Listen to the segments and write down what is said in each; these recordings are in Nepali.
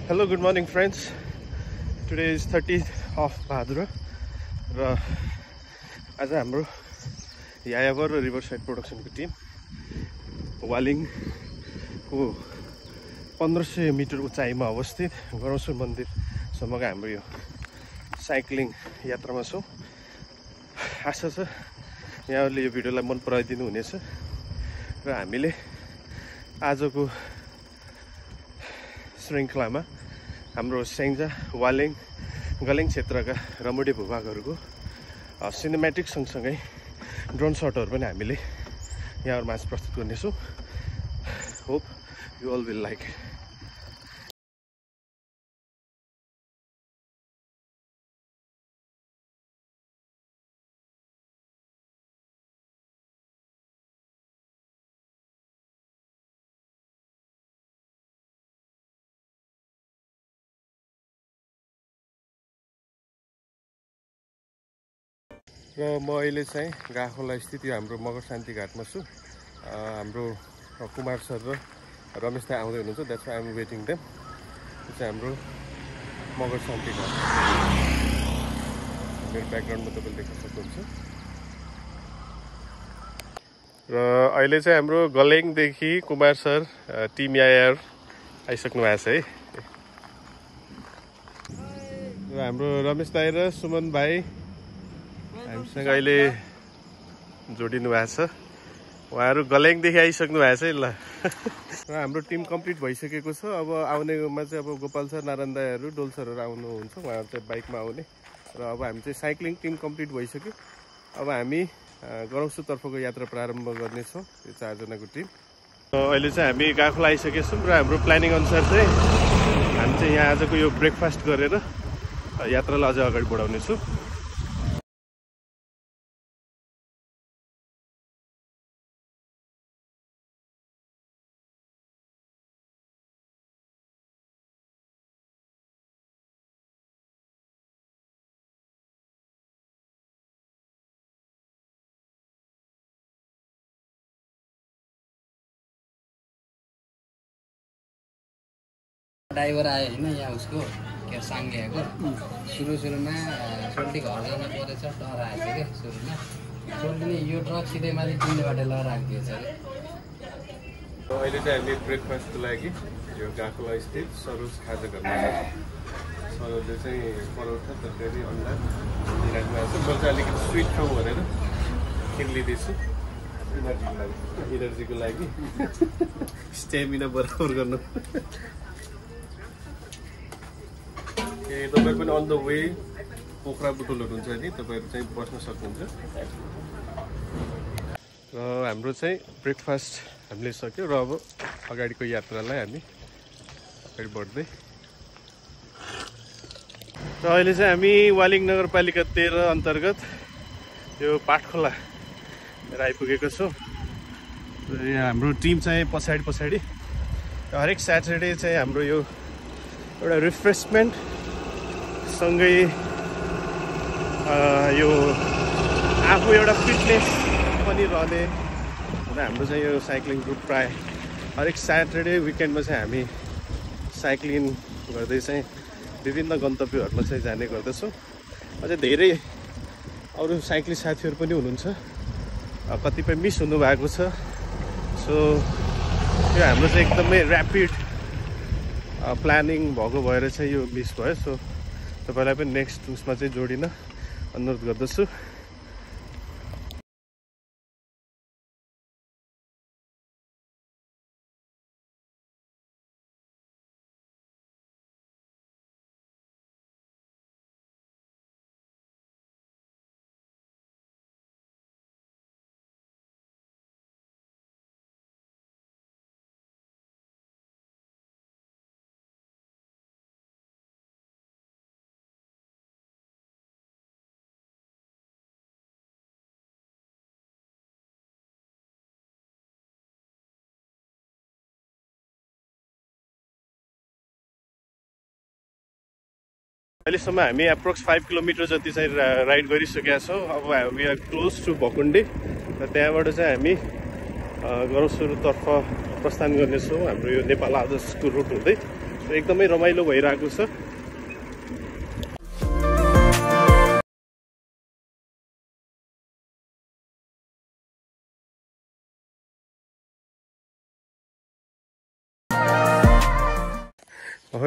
Hello, good morning friends. Today is 30th of Bhadra र आज हाम्रो यायावर र रिभरसाइड प्रोडक्सनको टिम वालिङको 1500 मिटर उचाइमा अवस्थित गरौसुर मन्दिरसम्मको हाम्रो यो साइक्लिङ यात्रामा छौँ। आशा छ यहाँहरूले यो भिडियोलाई मन पराइदिनु हुनेछ र हामीले आजको श्रृङ्खलामा हाम्रो स्याङ्जा वालिङ गलेङ क्षेत्रका रमणीय भूभागहरूको सिनेमेटिक सँगसँगै ड्रोन शटहरू पनि हामीले यहाँहरूमाझ प्रस्तुत गर्नेछौँ। Hope you all will like. र म अहिले चाहिँ गाखोला स्थित यो हाम्रो मगर शान्ति घाटमा छु। हाम्रो कुमार सर र रमेश दाइ आउँदै हुनुहुन्छ। That's why I am waiting them. यो चाहिँ हाम्रो मगर शान्ति घाट। मेरो ब्याकग्राउन्डमा तपाईँले देख्न सक्नुहुन्छ। र अहिले चाहिँ हाम्रो गलेङदेखि कुमार सर टिम यायर आइसक्नु भएको छ है। र हाम्रो रमेश दाइ र सुमन भाइ हामीसँग अहिले जोडिनु भएको छ। उहाँहरू गलेङदेखि आइसक्नु भएको छ है। ल र हाम्रो टिम कम्प्लिट भइसकेको छ। अब आउनेमा चाहिँ अब गोपाल सर, नारायण दाईहरू, डोल सरहरू आउनुहुन्छ। उहाँहरू चाहिँ बाइकमा आउने र अब हामी चाहिँ साइक्लिङ टिम कम्प्लिट भइसक्यो। अब हामी गरौसुरतर्फको यात्रा प्रारम्भ गर्नेछौँ यो 4 जनाको टिम। अहिले चाहिँ हामी गाखोला आइसकेका छौँ र हाम्रो प्लानिङ अनुसार चाहिँ हामी चाहिँ यहाँ आजको यो ब्रेकफास्ट गरेर यात्रालाई अझ अगाडि बढाउनेछौँ। ड्राइभर आयो होइन यहाँ उसको के साङ्गेको सुरुमा सोल्टी घर जान परेछ, डर आएछ क्या सुरुमा। सोल्टी यो ट्रक सिधै माथि तिनबाट लहराएको छ अरे। अहिले चाहिँ हामी ब्रेकफास्टको लागि यो गाखोला स्थित सरोज खाजा घरमा छ। सरोजले चाहिँ परोठा, तरकारी, अन्डा दिइराख्नु भएको छ। मैले चाहिँ अलिकति स्विट खाउँ भनेर किनिदिँदैछु इनर्जीको लागि स्ट्यामिना बराबर गर्नु। तपाईहरु पनि अन द वे पोखरा बुटोलहरू हुन्छ नि, तपाईहरु चाहिँ बस्न सक्नुहुन्छ। र हाम्रो चाहिँ ब्रेकफास्ट हामीले सक्यो र अब अगाडिको यात्रालाई हामी अगाडि बढ्दै। र अहिले चाहिँ हामी वालिङ नगरपालिका 13 अन्तर्गत यो पाठखोला आइपुगेको छौँ। र यहाँ हाम्रो टिम चाहिँ पछाडि हरेक स्याटरडे चाहिँ हाम्रो यो एउटा रिफ्रेसमेन्ट सँगै यो आफू एउटा फिटनेस पनि रहने हाम्रो चाहिँ यो साइक्लिङ ग्रुप प्राय हरेक स्याटरडे विकेन्डमा चाहिँ हामी साइक्लिङ गर्दै चाहिँ विभिन्न गन्तव्यहरूमा चाहिँ जाने गर्दछौँ। अझै धेरै अरू साइक्लिस्ट साथीहरू पनि हुनुहुन्छ, कतिपय मिस हुनुभएको छ। सो यो हाम्रो चाहिँ एकदमै ऱ्यापिड प्लानिङ भएको भएर चाहिँ यो मिस भयो। सो तपाईलाई पनि नेक्स्ट उसमा चाहिँ जोडिन अनुरोध गर्दछु। अहिलेसम्म हामी एप्रोक्स 5 किलोमिटर जति चाहिँ राइड गरिसकेका छौँ। अब वी आर क्लोज टु भकुण्डी र त्यहाँबाट चाहिँ हामी गरौसुरतर्फ प्रस्थान गर्नेछौँ हाम्रो यो नेपाल आदर्शको रुट हुँदै। एकदमै रमाइलो भइरहेको छ।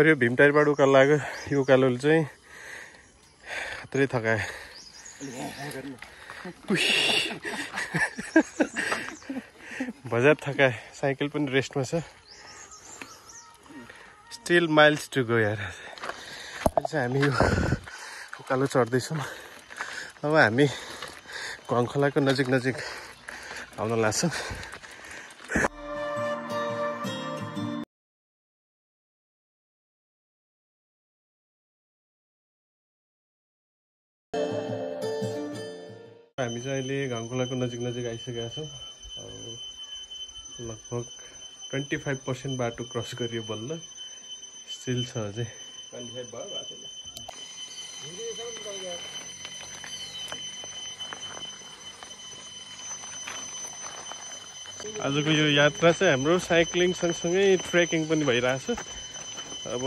यो भीमटारबाट उकालो लाग्यो, यो उकालोले चाहिँ खत्रै थकाए। बजार थकाए, साइकल पनि रेस्टमा छ। स्टिल माइल्स टु गो यार। अहिले चाहिँ हामी यो उकालो चढ्दैछौँ। अब हामी घङखोलाको नजिक आउन लाग्छौँ। हामी चाहिँ अहिले घङखोलाको नजिक आइसकेका छौँ। लगभग 25% बाटो क्रस गरियो बल्ल, स्टिल छ अझै। आजको यो यात्रा चाहिँ हाम्रो साइक्लिङ सँगसँगै ट्रेकिङ पनि भइरहेछ। अब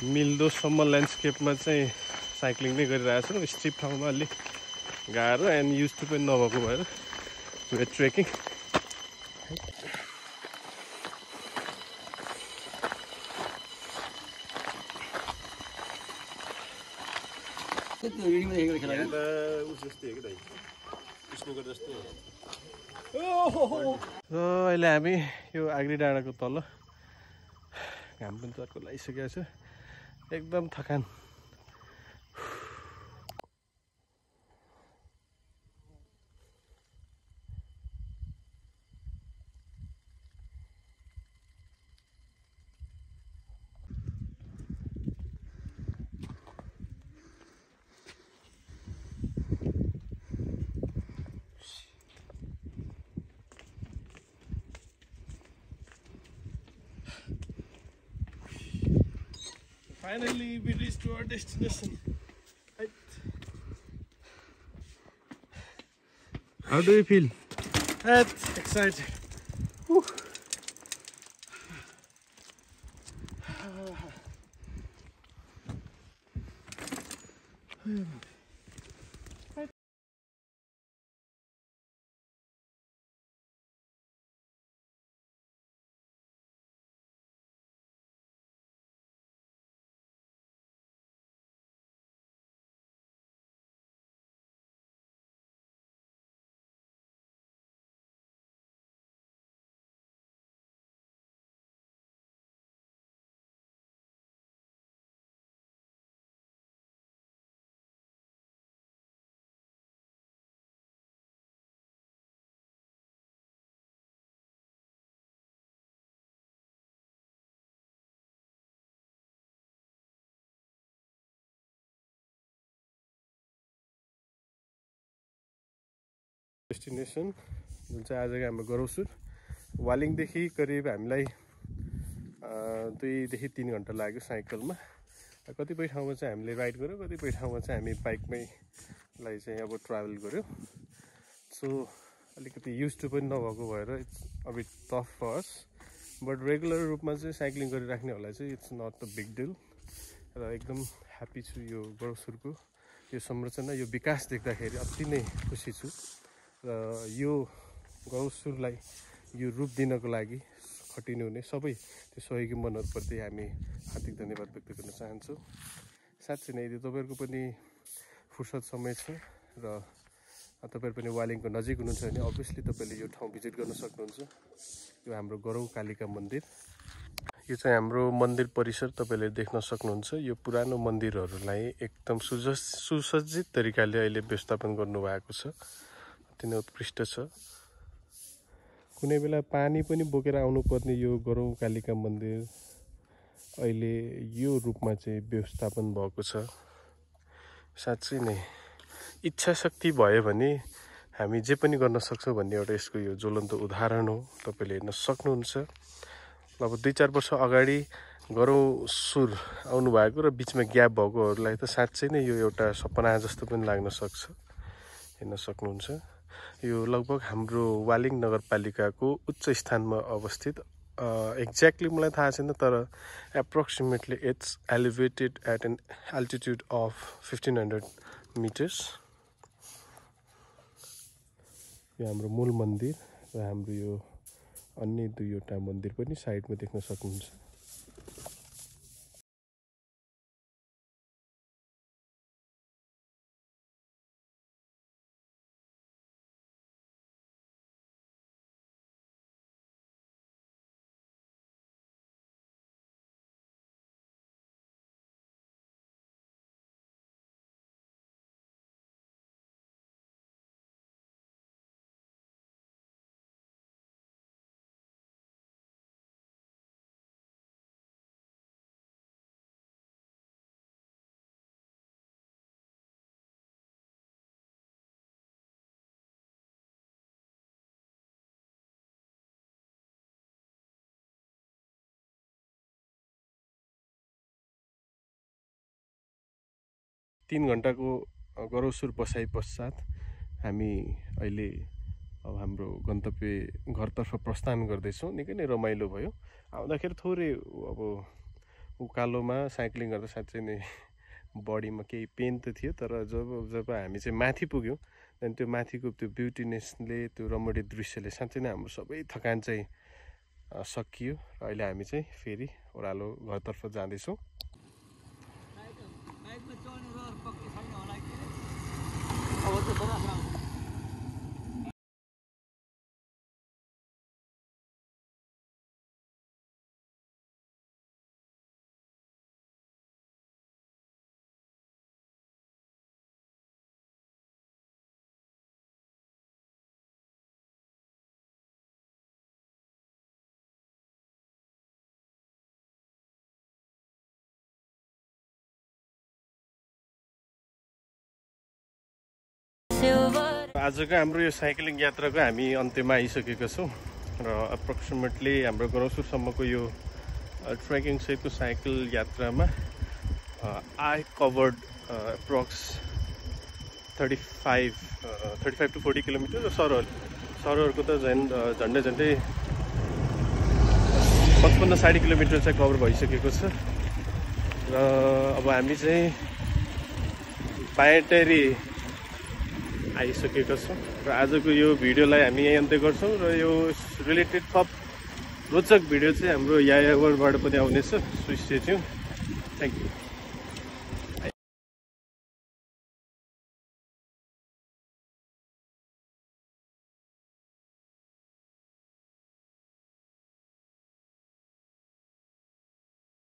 मिल्दोसम्म ल्यान्डस्केपमा चाहिँ साइक्लिङ नै गरिरहेछौँ। स्ट्रिप ठाउँमा अलिक गाह्रो एन्ड युज टु पनि नभएको भएर वेट ट्रेकिङ। र अहिले हामी यो आग्री डाँडाको तल, घाम पनि चर्को लागिसकेको छ, एकदम थकान। Finally, we reached our destination. How do you feel? That's excited. Whew. Destination जुन चाहिँ आजको हाम्रो गरौसुर, वालिङदेखि करिब हामीलाई 2 देखि 3 घन्टा लाग्यो साइकलमा। कतिपय ठाउँमा चाहिँ हामीले राइड गऱ्यौँ, कतिपय ठाउँमा चाहिँ हामी बाइकमै चाहिँ अब ट्राभल गऱ्यौँ। सो अलिकति युज टु पनि नभएको भएर it's a bit tough for us, but regular रूपमा चाहिँ साइक्लिङ गरिराख्नेहरूलाई चाहिँ it's not a big deal. र एकदम ह्याप्पी छु यो गरौसुरको यो संरचना, यो विकास देख्दाखेरि अति नै खुसी छु। र यो गौसुरलाई यो रूप दिनको लागि खटिनु हुने सबै त्यो सहयोगी मनहरूप्रति हामी हार्दिक धन्यवाद व्यक्त गर्न चाहन्छौँ। साँच्चै नै यदि तपाईँहरूको पनि फुर्सद समय छ र तपाईँहरू पनि वालिङको नजिक हुनुहुन्छ भने अभियसली तपाईँले यो ठाउँ भिजिट गर्न सक्नुहुन्छ। यो हाम्रो गरौ कालिका मन्दिर, यो चाहिँ हाम्रो मन्दिर परिसर तपाईँले देख्न सक्नुहुन्छ। यो पुरानो मन्दिरहरूलाई एकदम सुसज्जित तरिकाले अहिले व्यवस्थापन गर्नुभएको छ, अति नै उत्कृष्ट छ। कुनै बेला पानी पनि बोकेर आउनुपर्ने यो गरौ कालिका मन्दिर अहिले यो रूपमा चाहिँ व्यवस्थापन भएको छ। साँच्चै नै इच्छा शक्ति भयो भने हामी जे पनि गर्न सक्छौँ भन्ने एउटा यसको यो ज्वलन्त उदाहरण हो, तपाईँले हेर्न सक्नुहुन्छ। अब 2-4 वर्ष अगाडि गरौसुर आउनुभएको र बिचमा ग्याप भएकोहरूलाई त साँच्चै नै यो एउटा सपना जस्तो पनि लाग्न सक्छ, हेर्न सक्नुहुन्छ। यो लगभग हाम्रो वालिङ नगरपालिकाको उच्च स्थानमा अवस्थित एक्ज्याक्टली मलाई थाहा छैन, तर approximately it's elevated at an altitude of 1500 metres. यो हाम्रो मूल मन्दिर र हाम्रो यो अन्य दुईवटा मन्दिर पनि साइडमा देख्न सक्नुहुन्छ। तीन घण्टाको गरौसुर बसाइ पश्चात हामी अहिले अब हाम्रो गन्तव्य घरतर्फ प्रस्थान गर्दैछौँ। निकै नै रमाइलो भयो। आउँदाखेरि थोरै अब उकालोमा साइक्लिङ गर्दा साँच्चै नै बडीमा केही पेन त थियो, तर जब हामी चाहिँ माथि पुग्यौँ त्यहाँदेखि त्यो माथिको त्यो ब्युटिनेसले, त्यो रमणीय दृश्यले साँच्चै नै हाम्रो सबै थकान चाहिँ सकियो। र अहिले हामी चाहिँ फेरि ओह्रालो घरतर्फ जाँदैछौँ। आजको हाम्रो यो साइक्लिङ यात्राको हामी अन्त्यमा आइसकेका छौँ र एप्रोक्सिमेटली हाम्रो गरौसुरसम्मको यो ट्रेकिङ सहितको साइकल यात्रामा I covered approx 35 to 40 kilometre र सरहरूको त झन्डै 55-60 किलोमिटर चाहिँ कभर भइसकेको छ। र अब हामी चाहिँ बायाटेरी आइसकेका छौँ र आजको यो भिडियोलाई हामी यही अन्त्य गर्छौँ। र यो रिलेटेड थप रोचक भिडियो चाहिँ हाम्रो यायावरबाट पनि आउनेछ। Stay tune. Thank you.